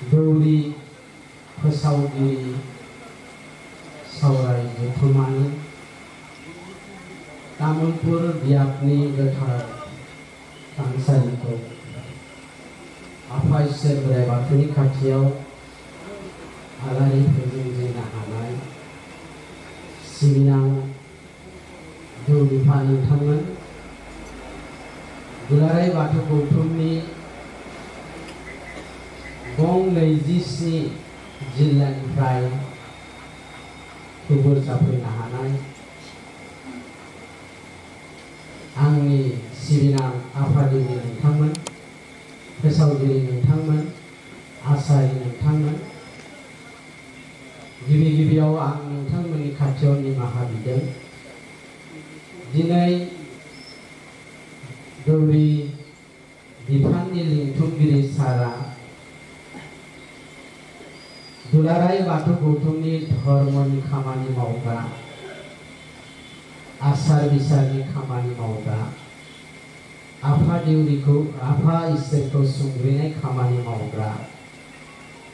दौरि फोसावगिरि सावराय जथुम्मानि तामुलपुर बियाबनि गोथार थानसालिखौ आफा इसोर बोराइ बाथौनि खाथियाव आलारि फोजोंजेननो हानाय सिबिनां दौरिफा नोंथांमोन, दुलाराय बाथौ गौथुमनि गं 27 जिल्लानिफ्राय थुबुर जाफैनो हानाय आंनि सिबिनां आफादिनि नोंथांमोन, फोसावगिरि नोंथांमोन, आसारि नोंथांमोन, गिबियाव आं नोंथांमोननि खाथियाव निमाहा बिदों। दिनै दौरि बिफाननि लिंथुमगिरि सारा दुलाराय बाथौ गौथुमनि धर्मनि खामानि मावग्रा, आसार बिसारनि खामानि मावग्रा, आफा देउरिखौ आफा इसोरखौ सुंग्रिनाय खामानि मावग्रा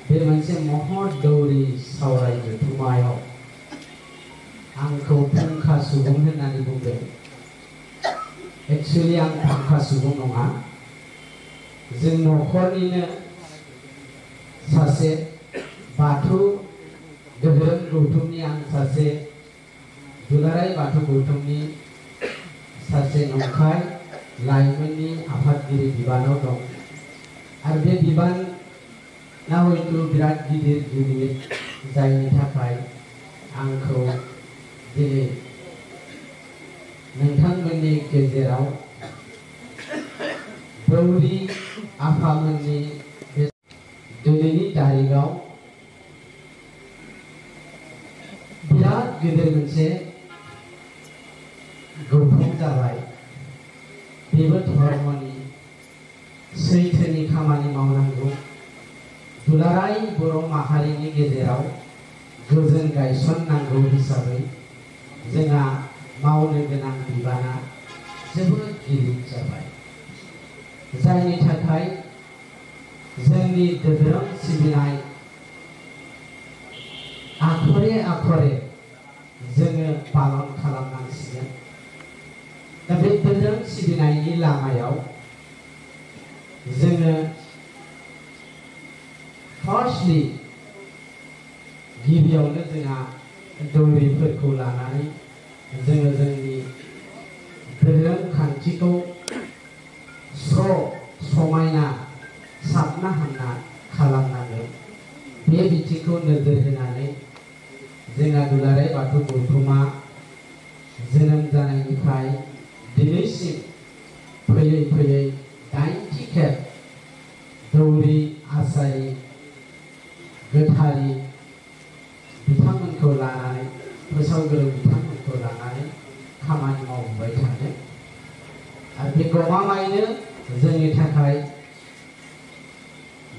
बे मोनसे महर दौरि सावराय जथुम्मायाव आंखौ फुंखा सुबुं होननानै बुंदों। एक्चुअली आं फुंखा सुबुं नङा, जों न'खरनिनो सासे बाथौ धोरोम गौथुमनि आं सासे दुलाराय बाथौ गौथुमनि सासे नंखाय लाइमोननि आफादगिरि बिबानाव दं आरो बे बिबाना हयथ' बिराद गिदिर जायनि थाखाय आंखौ दिनै नोंथांमोननि गेजेराव दौरि आफामोननि दिनैनि तारिखआव बिराद गिदिर मोनसे गौथुम जाबाय। बेबो धर्मनि सैथोनि खामानि मावनांगौ, दुलाराय बर' माहारिनि गेजेराव गोजोन गायसननांगौ हिसाबै जोंहा मावनो गोनां बिबाना जोबोद गिलिर जाबाय, जायनि थाखाय जोंनि धोरोम सिबिनाय आखरे जोङो पालन खालामनांसिगोन। दा बे धोरोम सिबिनायनि लामायाव जोङो फार्स्टलि गिबियावनो जोंहा दौरिफोरखौ लानानै जोङो जोंनि धोरोम खान्थिखौ समायना साबना हामना खालामनांगोन। बे बिथिंखौ नोजोर होनानै जोंहा दुलाराय बाथौ गौथुमा जोनोम जानायनिफ्राय दिनैसिम फैयै 80 खेब दौरि आसारि गोथारि बिथांमोनखौ लानानै फोसावगिरि बिथांमोनखौ लानानै खामानि मावबोबाय थादों आरो बे गमामायैनो जोंनि थाखाय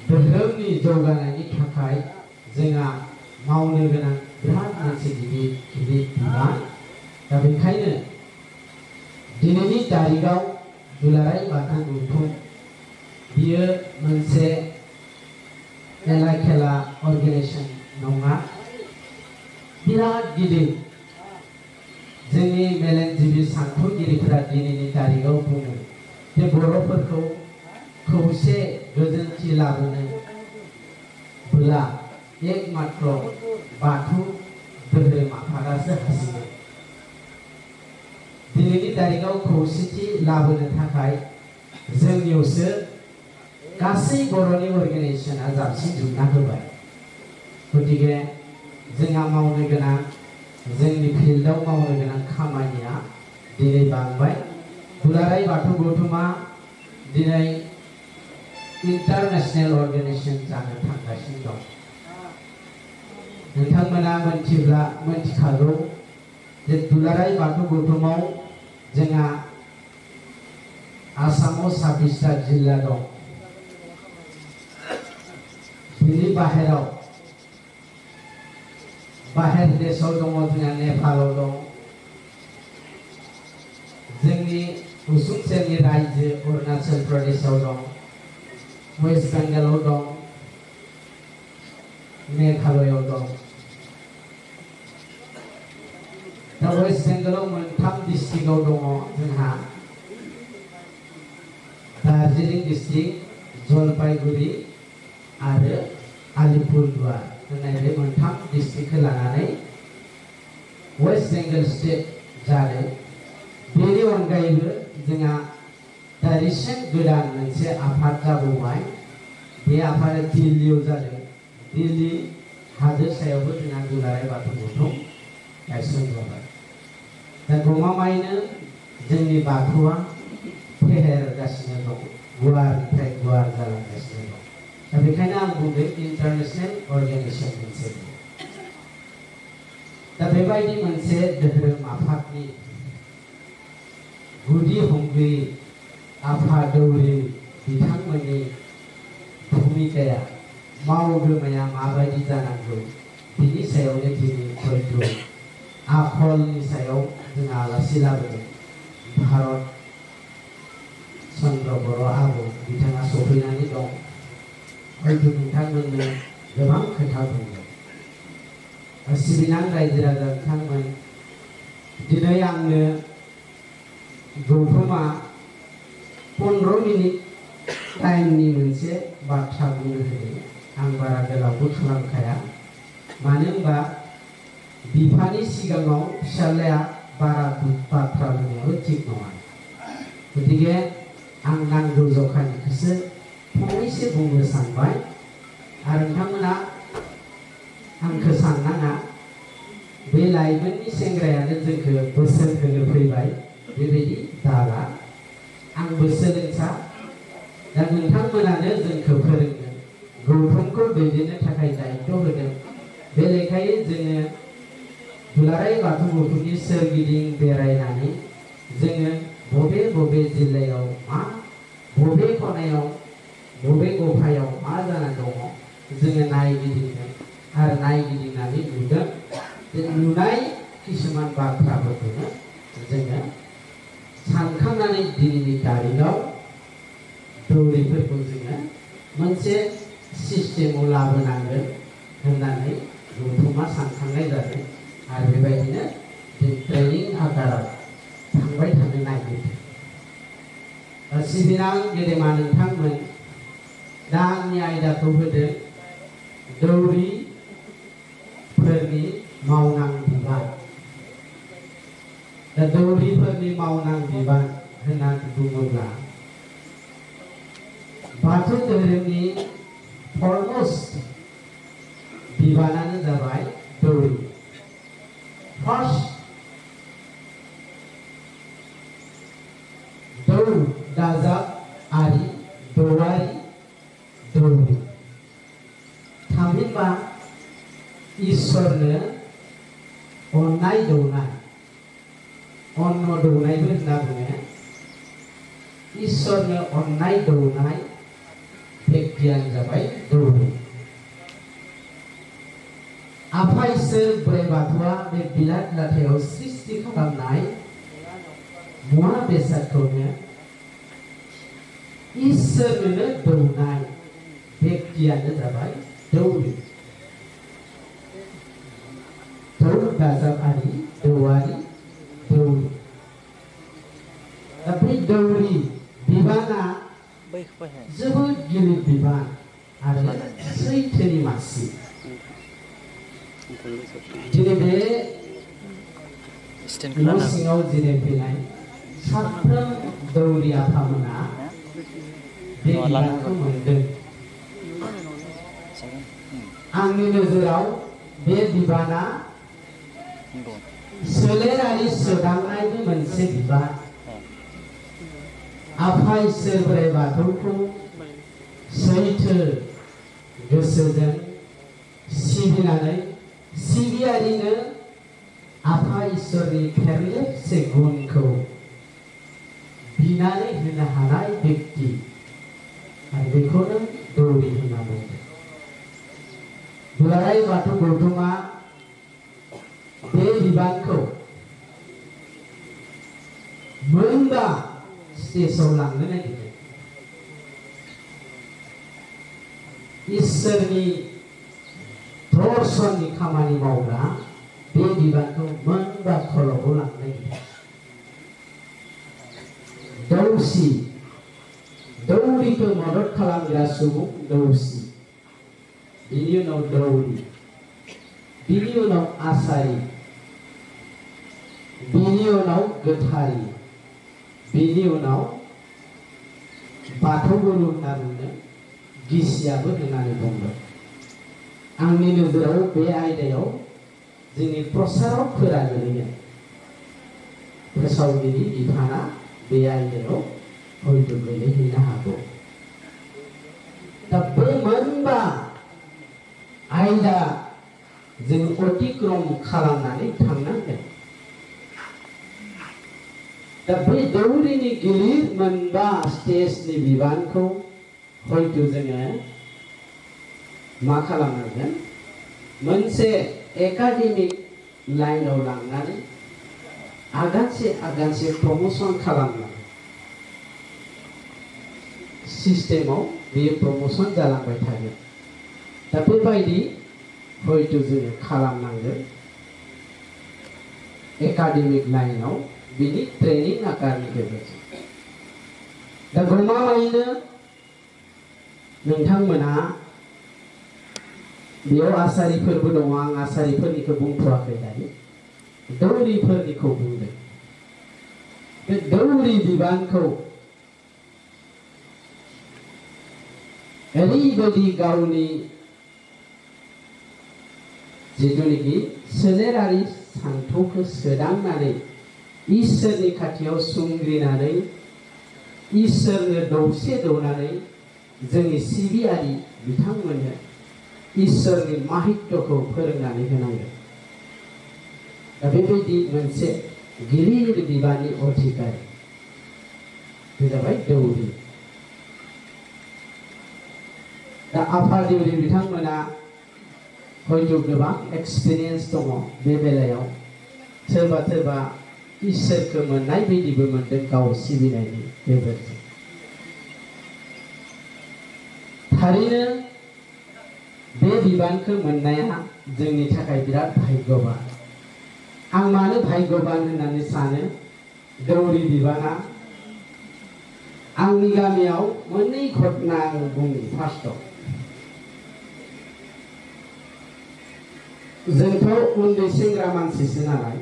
धोरोमनि जौगानायनि थाखाय जोंहा मावनो गोनां बिराद मोनसे गिदिर बिबान। दा बेखायनो दिनैनि तारिखआव दुलाराय बाथौ गौथुम बियो मोनसे मेला खेला अर्गेनाइजेसन नङा, बिराद गिदिर। जोंनि मेलेमजिबि सानथौगिरिफोरा दिनैनि तारिखआव बुङो जे बर'फोरखौ खौसे गोजोनथि लाबोनोब्ला एकमात्र बाथौ धोरोम आफादासो हासिगोन। दिनैनि तारिखआव खौसेथि लाबोनो थाखाय जोंनियावसो गासै बर'नि अर्गेनाइजेसना जाबसिनजोबना होबाय। गतिके जोंहा मावनो गोनां जोंनि फिल्डआव मावनो गोनां खामानिया दिनै बांबाय। दुलाराय बाथौ गौथुमा दिनै इन्टारनेशनेल अर्गेनाइजेसन जानो थांगासिनो दं। नोंथांमोना मिथिखागौ जे दुलाराय बाथौ गौथुमाव जोंहा आसामाव 26टा जिल्ला दं। बिनि बाहेराव बाहेर देशआव दङ, जोंहा नेपालाव दं, जोंनि उसुंसेनि राज्यो अरुणाचल प्रदेशआव दं, वेस्ट बेंगलाव दं, मेघालयाव दं दा वेस्ट बेंगलाव मोनथाम डिस्ट्रिक्टआव दङ जोंहा दार्जिलिं डिस्ट्रिक्ट जलपाइगुरि आरो आलिपुरदुवार होननाय बे मोनथाम डिस्ट्रिक्टखौ लानानै वेस्ट बेंगल स्टेट जादों बेनि अनगायैबो जोंहा दा रिसेन्ट गोदान मोनसे आफाद जाबावबाय बे आफादा दिल्लीयाव जादों दिल्ली हादोरसायावबो जोंहा दुलाराय बाथौ गौथुम गायसनजाबाय दा गमामायैनो जोंनि बाथौआ फेहेरगासिनो दं गुवारनिफ्राय गुवार जालांगासिनो दं दा बेखायनो आं बुंदों इन्टारनेशनेल अर्गानाइजेसन मोनसे दा बेबायदि मोनसे धोरोम आफादनि गुदि हमगिरि आफादौरि बिथांमोननि भूमिकाया मावदोमाया माबायदि जानांगौ बिनि सायावनो दिनै हयथ' आखलनि सायाव जों आलासि लाबोदों भारत चन्द्र बर' आबौ बिथाङा सफैनानै दं हयथ' नोंथांमोननो गोबां खोथा बुंदों सिबिनां रायजो राजा बिथांमोन दिनै आंनो गौतमा 15 मिनिट टाइमनि मोनसे बाथ्रा बुंनो होदों आं बारा गोलावबो खालामखाया मानो होनबा बिफानि सिगाङाव फिसाज्लाया बारा बाथ्रा बुंनायाबो थिग नङा गतिके आं नांगौ जखानिखौसो फंनैसो बुंनो सानबाय आरो नोंथांमोना आंखौ साननाङा बे लाइमोननि सेंग्रायानो जोंखौ बोसोन होनो फैबाय बेबायदि दाला आंबो सोलोंसा दा नोंथांमोनानो जोंखौ फोरोंदों गौथुमखौ दैदेननो थाखाय दायित्व होदों बे लेखायै जोङो दुलाराय बाथौ गौथुमनि सोरगिदिं बेरायनानै जोङो बबे बबे जिल्लायाव मा बबे खनायाव बबे गफायाव मा जाना दङ जोङो नायगिदिंदों आरो नायगिदिंनानै नुदों जे नुनाय किसुमान बाथ्राफोरखौनो जोङो सानखांनानै दिनैनि तारिखआव दौरिफोरखौ जोङो मोनसे सिस्टेमाव लाबोनांगोन होननानै गौथुमा सानखांनाय जादों आरो बेबायदिनो जों ट्रेनिं आकाराव थांबाय थानो नागिरदों सिबिनां गेदेमा नोंथांमोन दा आंनि आयदाखौ होदों दौरिफोरनि मावनां बिबान दा दौरिफोरनि मावनां बिबान होननानै बुङोब्ला बाथौ धोरोमनि फरमोस्ट बिबानानो जाबाय दौरि फार्स्ट दौ दाजाब आरि दौवारि दौरि थामहिनबा इसोरनो अननाय दौनाय अन्न दौनायबो होनना बुङो इसोरनो अननाय दौनाय व्यक्तियानो जाबाय दौरि आफा इसोर बोराइ बाथौआ बे बिराद लाथायाव सृष्टि खालामनाय मुवा बेसादखौनो इसोरनो दौनाय व्यक्तियानो जाबाय दौरि दौ दाजाबारि दौवारि दौरि दा बे दौरि बिबाना जोबोद गिलिर बिबान आरो सैथोनि मानसि दिनै बे न' सिङाव जिरायफैनाय साफ्रोम दौरि आफामोना बे बिबानखौ मोनदों आंनि नोजोराव बे बिबाना सोलेरारि सोदांनायनि मोनसे बिबान आफा इसोर बोराइ बाथौखौ सैथो गोसोजों सिबिनानै सिबियारिनो आफा इसोरनि फेरलेबसे गुनखौ बिनानै होनो हानाय व्यक्ति आरो बेखौनो दौरि होनना बुङो दुलाराय बाथौ गौथुमा बे बिबानखौ मोनबा स्टेजाव लांनो नागिरदों इसोरनि प्रमोशननि खामानि मावग्रा बे बिबानखौ मोनबा खलबाव लांनाय दौसि दौरिखौ मदद खालामग्रा सुबुं दौसि बिनि उनाव दौरि बिनि उनाव आसारि बिनि उनाव गोथारि बिनि उनाव बाथौ गुरु होनना बुंदों गिसियाबो होननानै बुंदों। आंनि नोजोराव बे आयदायाव जोंनि प्रसारकफोरा गोलैगोन फोसावगिरि बिफाना बे आयदायाव हयथ' गोलैहैनो हागौ। दा बे मोनबा आयदा जों अतिक्रम खालामनानै थांनांगोन। दा बे दौरिनि गिलिर मोनबा स्टेजनि बिबानखौ हयथ' जोङो मा खालामनांगोन मोनसे एकाडेमिक लाइनाव लांनानै आगानसे प्रमोशन खालामनांगोन। सिस्टेमाव बेयो प्रमोशन जालांबाय थागोन। दा बेबायदि हयथ' जोङो खालामनांगोन एकाडेमिक लाइनाव बिनि ट्रेनिं आकारनि गेजेरजों। दा गमामायैनो नोंथांमोना बेयाव आसारिफोरबो दङ। आं आसारिफोरनिखौ बुंथ'वाखै दायो दौरिफोरनिखौ बुंदों। बे दौरि बिबानखौ ओरैबायदि गावनि जिथुनिखि सोलेरारि सान्थौखौ सोदांनानै इसोरनि खाथियाव सुंग्रिनानै इसोरनो दौसे दौनानै जोंनि सिबियारि बिथांमोननो इसोरनि माहित्यखौ फोरोंनानै होनांगोन। दा बेबायदि मोनसे गिलिर बिबाननि अधिकारी बे जाबाय दौरि। दा आफादौरि बिथांमोना हयथ' गोबां एक्सपिरियेन्स दङ बे बेलायाव। सोरबा इसोरखौ मोननाय बायदिबो मोनदों गाव सिबिनायनि गेजेरजों। थारैनो बे बिबानखौ मोननाया जोंनि थाखाय बिराद भाग्यबान। आं मानो भाग्यबान होननानै सानो दौरि बिबाना आंनि गामियाव मोननै घटना आं बुंनि। फार्स्टआव जोंथ' उन्दै सेंग्रा मानसिसो नालाय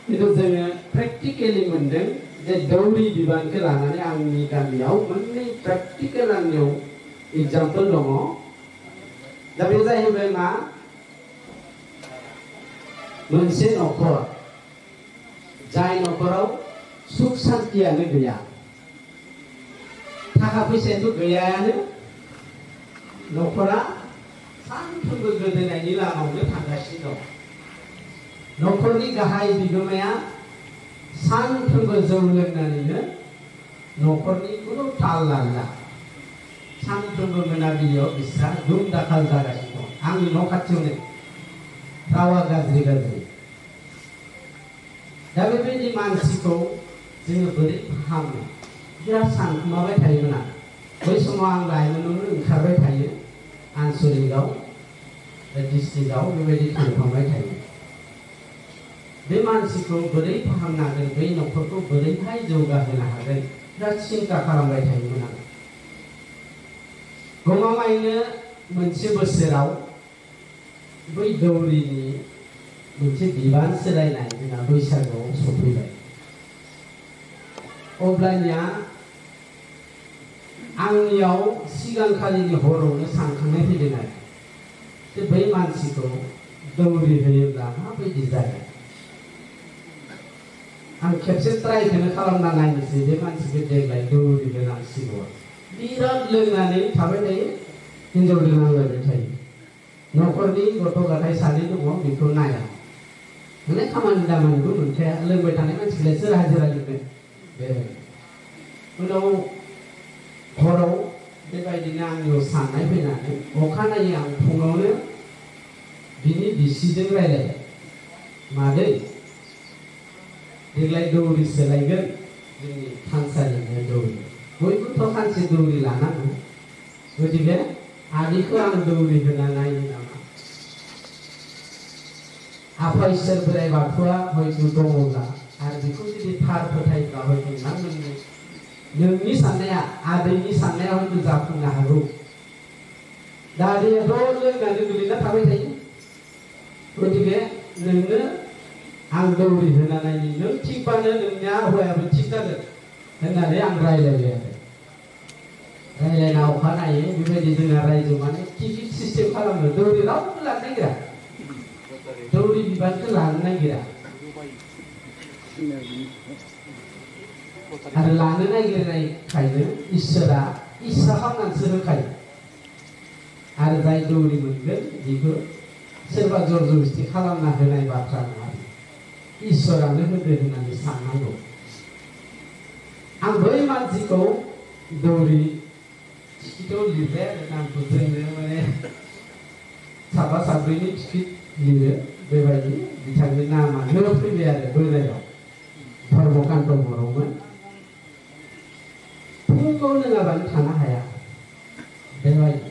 खिन्थु जोङो प्रेक्टिकेलि मोनदों जे दौरि बिबानखौ लानानै आंनि गामियाव मोननै प्रेक्टिकेल आंनियाव एग्जाम्पल दङ। दा बे जाहैबाय मा मोनसे न'खर जाय न'खराव सुख सान्तियानो गैया थाखा फैसायाबो गैयायानो न'खरा सानफ्रोमबो गोदोनायनि लामायावनो थांगासिनो दं। न'खरनि गाहाय बिगोमाया सानफ्रोमबो जौ लोंनानैनो न'खरनि खुनु ताल लाला। सानफ्रोमबो मोनाबिलियाव बिस्रा दुम दाखाल जागासिनो दं। आंनि न' खाथियावनो रावा गाज्रि गाज्रि। दा बेबायदि मानसिखौ जोङो बोरै फाहामनो बिराद सानखुमाबाय थायोमोन आं। बै समाव आं लाइमोनावनो ओंखारबाय थायो आनसलिकआव डिस्ट्रिक्टआव बेबायदि थांफांबाय थायो। बे मानसिखौ बोरै फाहामनो हागोन बै न'खरखौ बोरैहाय जौगाहोनो हागोन बिराद सिन्था खालामबाय थायोमोन आं। गमामायैनो मोनसे बोसोराव बै दौरिनि मोनसे बिबान सोलायनाय जोंहा बैसागुआव सफैबाय। अब्लानिया आंनियाव सिगांखालिनि हरावनो सानखांनाय फैदों आरो जे बै मानसिखौ दौरि होयोब्ला माबायदि जागोन। आं खेबसे ट्राइखौनो खालामना नायनोसै बे मानसिखौ देग्लाय दौरि होनांसिगौ। बिराद लोंनानै थाबाय थायो हिन्जाव लोंनांलायबाय थायो। न'खरनि गथ' गथाय सानै दङ बेखौ नाया माने खामानि दामानिबो मोनखाया। लोंबाय थानाय मानसिखौलाय सोर हाजिरा लिरगोन। बे उनाव हराव बेबायदिनो आंनियाव साननाय फैनानै अखानायै आं फुङावनो बिनि बिसिजों रायलायबाय। मादै देग्लाय दौरि सोलायगोन जोंनि थानसालिनि दौरि बयबोथ' खानसे दौरि लानांगौ। 'गतिके आदिखौ आं दौरि होना नायनो नामा आफा इसोर बोराइ बाथौआ हयथ' दङब्ला आरो बेखौ जुदि थार फोथायब्ला हयथ' नोंनि साननाया आदैनि साननाया हयथ' जाफुंनो हागौ। दा आदैयाथ' लोंनानै गोलैना थाबाय थायो। गतिके नोंनो आं दौरि होना नायनि नों थिगबानो नोंनिया हौवायाबो थिग जागोन होननानै आं रायलायबाय आरो रायलायना अखानायै बेबायदि जोंना रायजो माने टिकेट सिस्टेम खालामो। दौरि रावबो लानो नागिरा, दौरि बिबानखौ लानो नागिरा आरो लानो नागिरनायखायनो इसोरा इस्सा खालामनानैसो होखायो आरो जाय दौरि मोनगोन बेखौ सोरबा जर जबस्ति खालामना होनाय बाथ्रा नङा, इसोरानो होदो होननानै साननांगौ। आं बै मानसिखौ दौरि टिकेटआव लिरबाय आरो नामखौ जोंनो माने साबा साब्रैनि टिकेट लिरो बेबायदि बिथांनि नामा होफैबाय आरो बोरायाव धर्मकान्त बर'मोन। फुङाव लोङाबानो थानो हाया बेबायदि।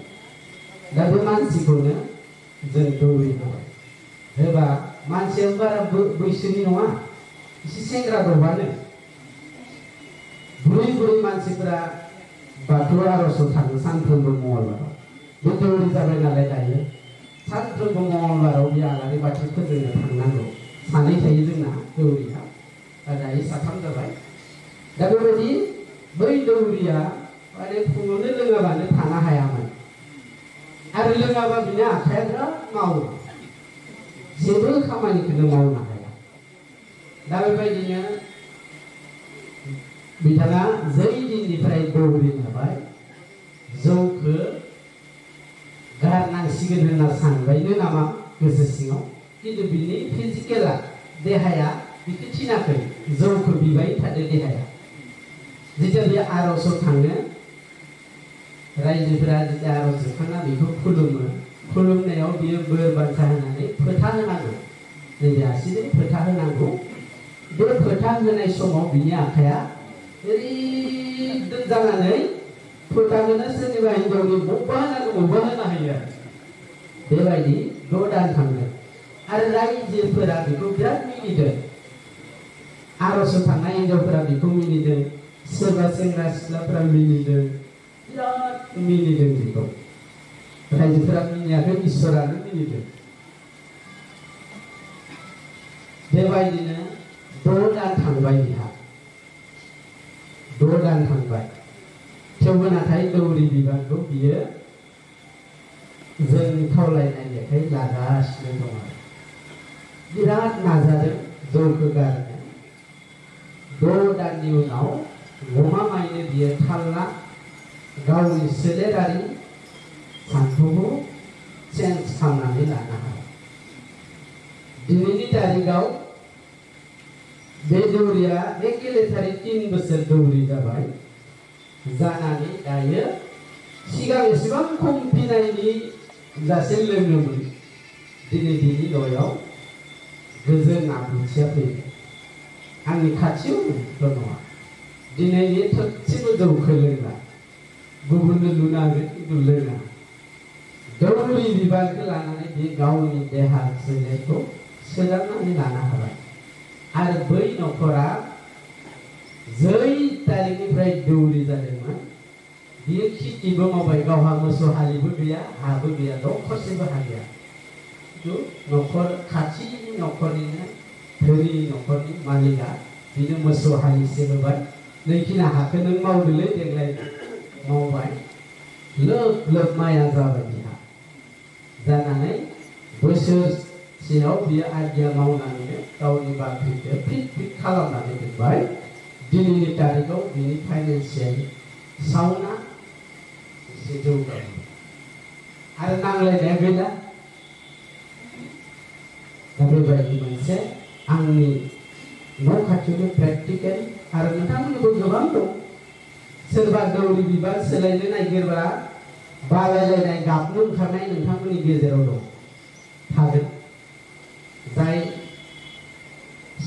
दा बे मानसिखौनो जों दौरि होबा मानसिया बारा बैसोनि नङा, एसे सेंग्रा दबानो बुरै बुरै मानसिफोरा बाथौ आर'जआव थाङो सानफ्रोमबो मंगलबाराव। बे दौरि जाबाय नालाय दायो सानफ्रोमबो मंगलबाराव बे आलारि बाथि फोजोंनो थांनांगौ। सानै थायो जोंना दौरिया, दायो साथाम जाबाय। दा बेबायदि बै दौरिया माने फुङावनो लोङाबानो थानो हायामोन आरो लोङाबा बिनि आखाइया बिराद मावो, जेबो खामानिखौनो मावनो हाया। दा बेबायदिनो बिथाङा जै दिननिफ्राय दौरि जाबाय जौखौ गारनांसिगोन होनना सानबायनो नामा गोसो सिङाव, खिन्थु बिनि फिजिकेला देहाया बेखौ थिनाखै, जौखौ बिबाय थादों देहाया। जेथिया बे आर'जआव थाङो रायजोफोरा जेथिया आर'ज जोबखांना बेखौ खुलुमो, खुलुमनायाव बियो बोर बान्था होनानै फोथा होनांगौ, नैबे आसिजों फोथा होनांगौ। बे फोथा होनाय समाव बिनि आखाइया ओरैदों जानानै फोथाखौनो सोरनिबा हिन्जावनि बबेबा होनांगौ बबेबा होनो हायो आरो बेबायदि 6 दान थांगोन। आरो रायजोफोरा बेखौ बिराद मिनिदों, आर'जआव थांनाय हिन्जावफोरा बेखौ मिनिदों, सोरबा सेंग्रा सिख्लाफोरा मिनिदों, बिराद मिनिदों। बेखौ रायजोफोरा मिनियाखै, इसोरानो मिनिदों। बेबायदिनो 6 दान थांबाय बिहा, 6 दान थांबाय। थेवबो नाथाय दौरि बिबानखौ बियो जों खावलायनाय लेखायै लागासिनो दं आरो बिराद नाजादों जौखौ गारनो। 6 दाननि उनाव गमामायैनो बियो थालना गावनि सोलेरारि सानथौखौ चेन्ज खालामनानै लानो हाबाय। दिनैनि तारिखाव बे दौरिया एकेलेथारि 3 बोसोर दौरि जाबाय जानानै दायो सिगां एसेबां खम फिनायनि जासे लोङोमोन, दिनै बिनि न'आव गोजोन आब्रुथिया फैबाय। आंनि खाथियावनो नङा, दिनै बे थोबसेबो जौखौ लोंला, गुबुननो लुना होगोन खिन्थु लोङा। दौरि बिबानखौ लानानै बे गावनि देहा सोलेरखौ सोदांनानै लानो हाबाय। आरो बै न'खरा जै तारिखनिफ्राय दौरि जादोंमोन बियो खेतिबो मावबाय, गावहा मोसौ हालिबो गैया, हाबो गैया, दखरसेबो हा गैया, खिन्थु न'खर खाथिनि न'खरनिनो धोनि न'खरनि मालिका बिनो मोसौ हालिसे होबाय, नैखिना हाखौ नों मावदोलै देग्लाय मावबाय, लोब लोब माइया जाबाय बिहा जानानै बोसोरसेयाव बियो आदिया मावनानैनो गावनि बाख्रिखौ फिट फिट खालामनानै दोनबाय। दिनैनि तारिखाव बिनि फाइनान्सियेल साउन्डआ एसे जौगाबाय आरो नांलायनाया गैला। दा बेबायदि मोनसे आंनि न' खाथियावनो प्रेक्टिकेल आरो नोंथांमोननिबो गोबां दं। सोरबा दौरि बिबान सोलायनो नागिरबा बालायलायनाय गाबनो ओंखारनाय नोंथांमोननि गेजेराव दं, थागोन, जाय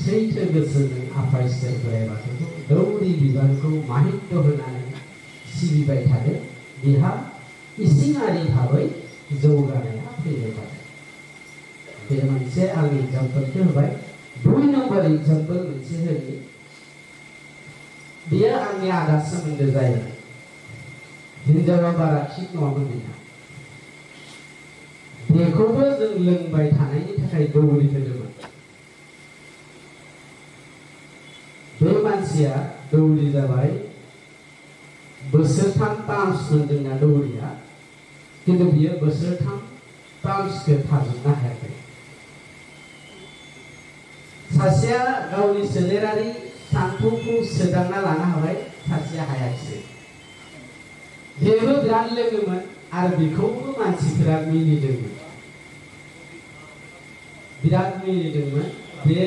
सैथो गोसोजों आफा इसोर बोराइ बाथौखौ दौरि बिबानखौ माहित्य होनानै सिबिबाय थादों, बिहा इसिङारि भाबै जौगानाया फैबाय थादों। बे मोनसे आं एग्जाम्पलखौ होबाय 2 नम्बर एग्जाम्पल मोनसे होनि बेयो आंनि आदा सोमोन्दो जायो हिनजावा बारा थिग नङामोन बिना बेखौबो जों लोंबाय थानायनि थाखाय दौरि होदोंमोन बे मानसिया दौरि जाबाय बोसोरथाम टार्म्स मोनदोंना दौरिया किन्तु बियो बोसोरथाम टार्म्सखौ थाजोबनो हायाखै सासेया गावनि सोलेरारि सानथौखौ सोदांना लानो हाबाय सासेया हायाखिसै बेबो बिराद लोङोमोन आरो बेखौबो मानसिफोरा मिनिदोंमोन बिराद मिनिदोंमोन बे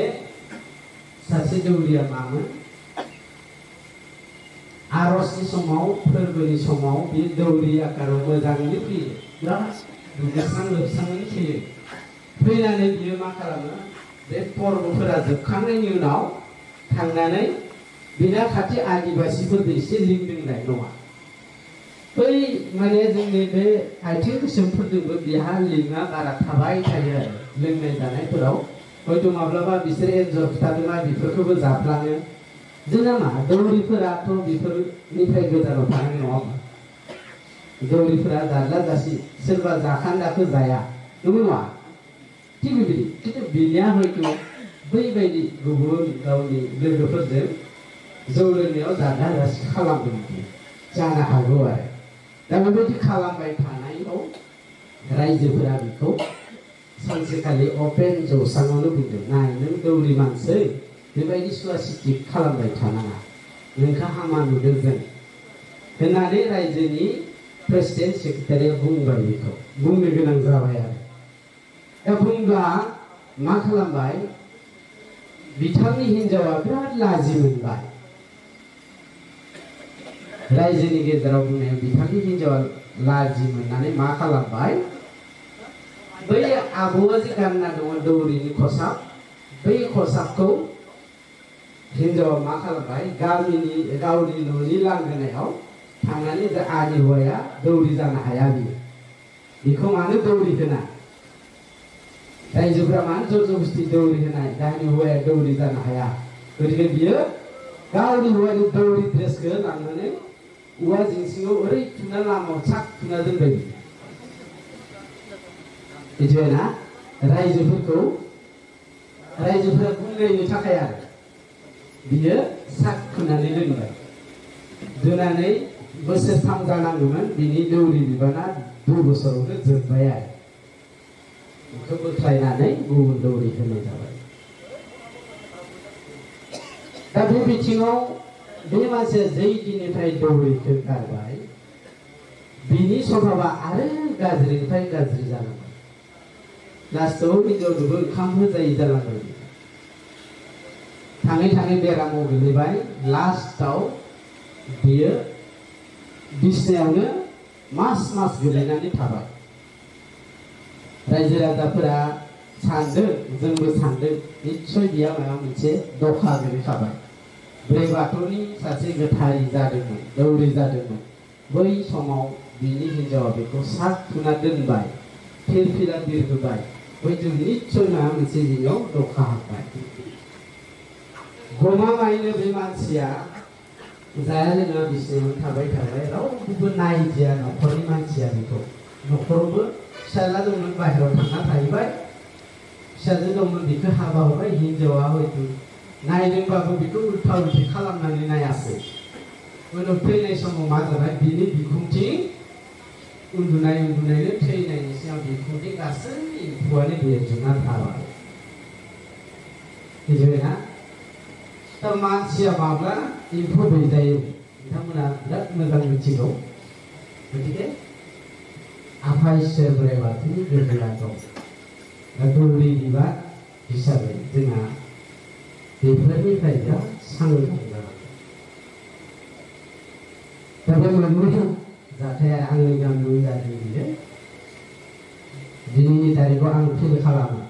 सासे दौरिया मामोन आरजनि समाव फोरबोनि समाव बे दौरि आकाराव मोजाङैनो फैयो बिराद दुगैस्रां लोबस्राङै फैयो फैनानै बियो मा खालामो बे पर्वफोरा जोबखांनायनि उनाव थांनानै बिना खाथि आदिबासिफोरजों एसे लिंदोंलाय नङा बै माने जोंनि बे आथिं गोसोमफोरजोंबो बिहा लिंना बारा थाबाय थायो आरो लोंनाय जानायफोराव हयथ' माब्लाबा बिसोर एन्जर फुथारोबा बेफोरखौबो जाफ्लाङो जोंना मा दौरिफोराथ' बेफोरनिफ्राय गोजानाव थानाय नङा दौरिफोरा जारला जासि सोरबा जाखान्दाखौ जाया नंगौ नङा थिग बेबायदि खिन्थु बिनिया हयथ' बैबायदि गुबुन गावनि लोगोफोरजों जौ लोंनायाव जारला जासि खालामदोंमोन जानो हागौ आरो दा बेबायदि खालामबाय थानायाव रायजोफोरा बेखौ सानसेखालि अपेन जौसाङावनो बुंदों नाय नों दौरि मानसि बेबायदि सुवा सिथि खालामबाय थानाङा नोंखौ हामा नुदों जों होननानै रायजोनि प्रेसिडेन्ट सेक्रेटारिया बुंबाय बेखौ बुंनो गोनां जाबाय आरो दा बुंब्ला मा खालामबाय बिथांनि हिनजावा बिराद लाजि मोनबाय रायजोनि गेजेराव बुंनायाव बिथांनि हिनजावा लाजि मोननानै मा खालामबाय बै आबौआ जे गानना दङ दौरिनि खसाब बै खसाबखौ हिनजावा मा खालामबाय गामिनि गावनि न'नि लांगोनायाव थांनानै आंनि हौवाया दौरि जानो हाया बियो बेखौ मानो दौरि होना रायजोफोरा मानो जर जबस्ति दौरि होनाय गावनि हौवाया दौरि जानो हाया गतिके बियो गावनि हौवानि दौरि ड्रेसखौ लांनानै औवा जिंसिङाव ओरै थुना लामायाव साक थुना दोनबाय मिथिबायना रायजोफोरा बुंनायनि थाखाय आरो बियो साक थुनानै दोनबाय दोननानै बोसोरथाम जानांगौमोन बिनि दौरि बिबाना 2 बोसोरावनो जोबबाय आरो बेखौ बोख्लायनानै गुबुन दौरि होनाय जाबाय दा बे बिथिङाव बे मानसिया जै दिननिफ्राय दौरिखौ गारबाय बिनि स्वभाबा आरो गाज्रिनिफ्राय गाज्रि जालांबाय लास्टआव हिनजावनोबो ओंखाम होजायै जालांबाय थाङै थाङै बेरामाव गोलैबाय लास्टआव बियो बिसनायावनो मास गोलैनानै थाबाय रायजो राजाफोरा सानदों जोंबो सानदों निस्सय बिया माबा मोनसे दखा गोलैखाबाय बोराइ बाथौनि सासे गोथारि जादोंमोन दौरि जादोंमोन बै समाव बिनि हिनजावा बेखौ साक थुना दोनबाय फिरफिला बिरहोबाय हयथ' निस्सय माबा मोनसे जिनियाव दखा हाबबाय गमामायैनो बे मानसिया जाया लोङा बिसनायाव थाबाय रावबो नायदिया न'खरनि मानसिया बेखौ न'खरावबो फिसाज्ला दंमोन बाहेरायाव थांना थाहैबाय फिसाजो दंमोन बेखौ हाबा हरबाय हिनजावा हयथ' नायदोंबाबो बेखौ उल्था उल्थि खालामनानै नायासै उनाव थैनाय समाव मा जाबाय बिनि बिखुंथिं उन्दुनायनो थैनायनि सिगां बिखुंथिं गासै एम्फौआनो देरजोबना थाबाय मिथिबायना दा मानसिया माब्ला एम्फौ दैजायो नोंथांमोना बिराद मोजां मिथिगौ गतिके आफा इसोर बोराइ बाथौनि गोहोआ दं दा दौरि बिबार हिसाबै जोंहा बेफोरनिफ्राय बिराद सांग्रां जानांगौ दा बे मोननै जाथाया आंनि गामियाव जादों बियो दिनैनि तारिखआव आं फिल खालामो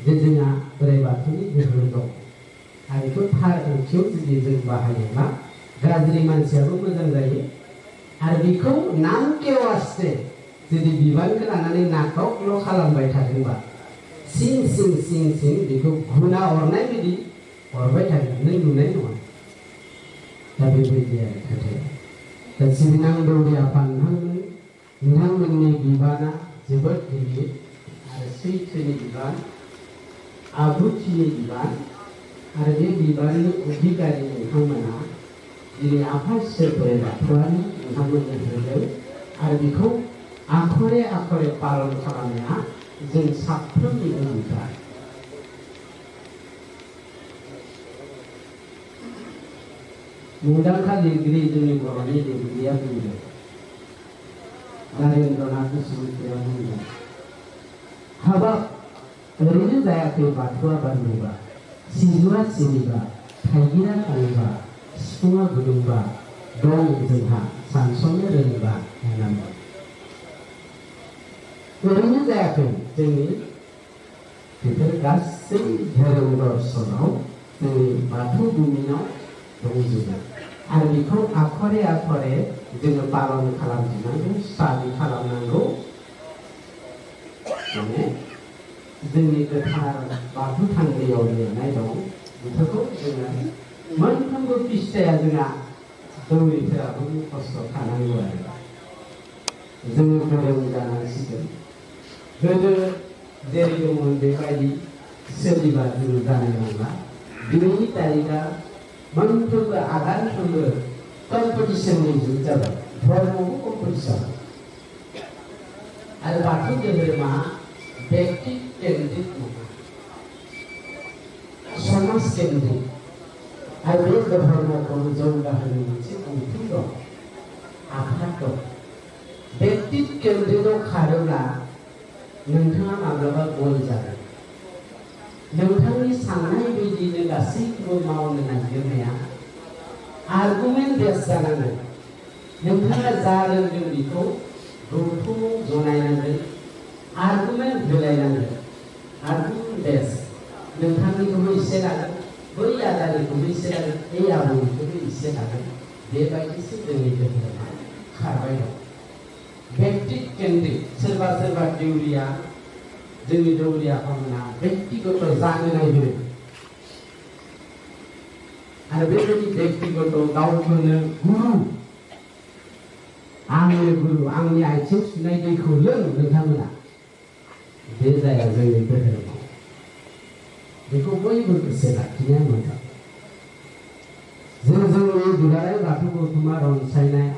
जे जोंहा बोराइ बाथौनि गोहो दं आरो बेखौ थार ओंथियाव जुदि जों बाहायोब्ला गाज्रि मानसियाबो मोजां जायो आरो बेखौ नामके वास्ते जुदि बिबानखौ लानानै नाकाउटल' खालामबाय थादोंबा सिं सिं सिं सिं बेखौ गुना अरनाय बायदि अरबाय थागोन, नों नुनाय नङा। दा बेबायदि आरो खोथाया। दा सिबिनां दौरि आफा नोंथांमोननि बिबाना जोबोद गिदिर आरो सैथोनि बिबान, आब्रुथिनि बिबान आरो बे बिबाननि अधिकारी नोंथांमोना दिनै आफा इसोर बोराइ बाथौआनो नोंथांमोननो होदों आरो बेखौ आखरे आखरे पालन खालामनाया जों साफ्रोमनिबो बिबान। मुंदांखा लिरगिरि जोंनि बर'नि लिरगिरिया बुंदों, नरेन्द्रनाथ बसुमतारिया बुंदों, हाबाब ओरैनो जायाखै बाथौआ बारनोबा, सिजौआ सिरिबा, थाइगिरा थाङोबा, सिफुङा गुदुंबा, दं जोंहा सानस'नो रोङोबा होननानै। ओरैनो जायाखै जोंनि बेफोर गासै धोरोम दर्शनाव जोंनि बाथौ बुमिनाव दंजोबो आरो बेखौ आखरे आखरे जोङो पालन खालामजोबनांगौ, स्टाडि खालामनांगौ। माने जोंनि गोथार बाथौ थानसालियाव लिरनाय दं, बेफोरखौ जोङो मोनफ्रोमबो पृष्ठाया जोंहा दौरिफोराबो खस्थ' थानांगौ आरो जोङो गोरों जानांसिगोन। गोदो जेरै दंमोन बेबायदि सोलिबा जोङो जानाय नंला। दिनैनि तारिखआ मोनफ्रोमबो आगानफ्रोमबो कम्पिटिसननि जुग जाबाय, धर्मआवबो कम्पिटिसन। आरो बाथौ धोरोमा व्यक्ति केन्द्रित नङा, समाज केन्द्रित। आरो बे धर्मखौ जौगाहोनो मोनसे गौथुम दं, आफाद दं। व्यक्ति केन्द्रितआव खारोब्ला नोंथाङा माब्लाबा गय जागोन। नोंथांनि साननाय बायदिनो गासैखौबो मावनो नागिरनाया आर्गुमेन्ट बेस जानांगोन। नोंथाङा जा रोंदों बेखौ गौथुमाव जनायनांगोन, आर्गुमेन्ट होलायनांगोन। आर्गुमेन्ट बेस नोंथांनिखौबो एसे लागोन, बै आदानिखौबो एसे लागोन, बै आबौनिखौबो एसे लागोन। बेबायदिसो जोंनि धोरोमा खारबाय दं। व्यक्ति केन्द्रित सोरबा सोरबा देउरिया, जोंनि दौरि आफामोना व्यक्तिगत जानो नागिरो आरो बेबायदि व्यक्तिगत गावखौनो गुरु, आंनो गुरु, आंनि आथिं सुनाय दैखौ लों नोंथांमोना, बे जाया जोंनि धोरोमाव। बेखौ बयबो गोसो लाखिनाया मोजां। जों जोंनि दुलाराय बाथौ गौथुमा रनसायनाय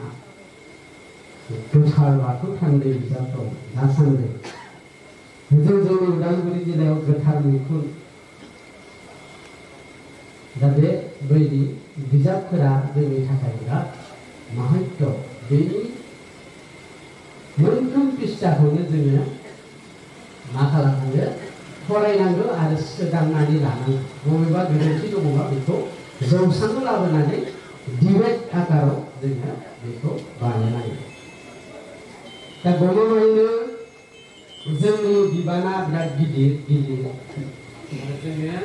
गोथार बाथौ थानसालि बिजाब दं दासान्दि। जों जोंनि उदालगुरि जिल्लायाव गोथार मैखुन। दा बेबायदि बिजाबफोरा जोंनि थाखाय बिराद माहात्य। बेनि मोनफ्रोम पृष्ठाखौनो जोङो मा खालामनांगौ, फरायनांगौ आरो सोदांनानै लानांगौ। बबेबा गोरोन्थि दङबा बेखौ जौसाङाव लाबोनानै डिबेट आकाराव जोङो बेखौ बानायनांगौ। दा गमामायैनो जोंनि बिबाना बिराद गिदिर गिदिर। जोङो